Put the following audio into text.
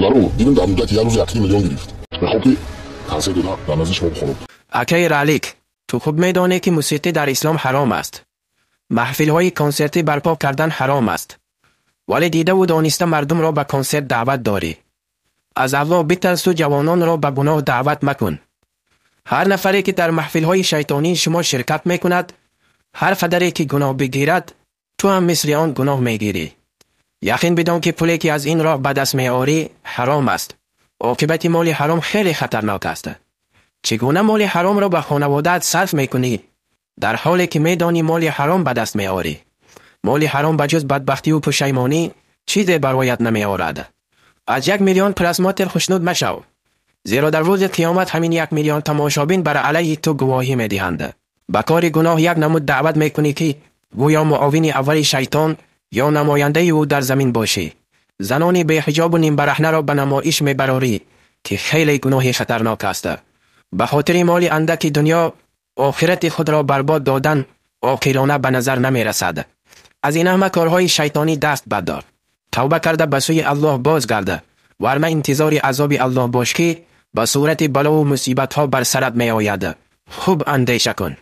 Бародару, дидам, дар муддати як рӯз 1,5 миллион гирифт. Мехоҳам, ки консерт дода, дар назди шумо бихонам. Акаи Ралик, ту хуб медонӣ, ки мусиқӣ дар ислом ҳаром аст, маҳфилҳои консертӣ барпо кардан ҳаром аст, вале дидаву дониста мардумро ба консерт даъват дорӣ. Аз Аллоҳ битарсу ҷавононро ба гуноҳ даъват макун. Ҳар нафаре, ки дар маҳфилҳои шайтонии шумо ширкат мекунад, ҳар қадаре ки гуноҳ бигирад, ту ҳам мисли он гуноҳ мегирӣ. Яқин бидон, ки пуле, ки аз ин роҳ ба даст меорӣ, ҳаром аст. Оқибати моли ҳаром хеле хатарнок аст. Чӣ гуна моли ҳаромро ба хонаводаат сарф мекунӣ, дар ҳоле ки медонӣ моли ҳаром ба даст меорӣ? Моли ҳаром ба ҷуз бадбахтиву пушаймонӣ чизе бароят намеорад. Аз 1 миллион просмотр хушнуд машав, зеро дар рӯзи қиёмат ҳамин 1 миллион тамошобин бар алайҳи ту гувоҳӣ медиҳанд. Ба кори гуноҳ як намуд даъват мекунӣ, ки гӯё муовини аввали шайтон ё намояндаи ӯ дар замин бошӣ. Занони беҳиҷобу нимбараҳнаро ба намоиш мебарорӣ, ки хеле гуноҳи хатарнок аст. Ба хотири моли андаки дунё охирати худро барбод додан оқилона ба назар намерасад. Аз ин ҳама корҳои шайтонӣ даст бардор, тавба карда, ба сӯи Аллоҳ бозгарда, варна интизори азоби Аллоҳ бош, ки ба сурати балову мусибатҳо бар сарат меояд. Хуб андеша кун.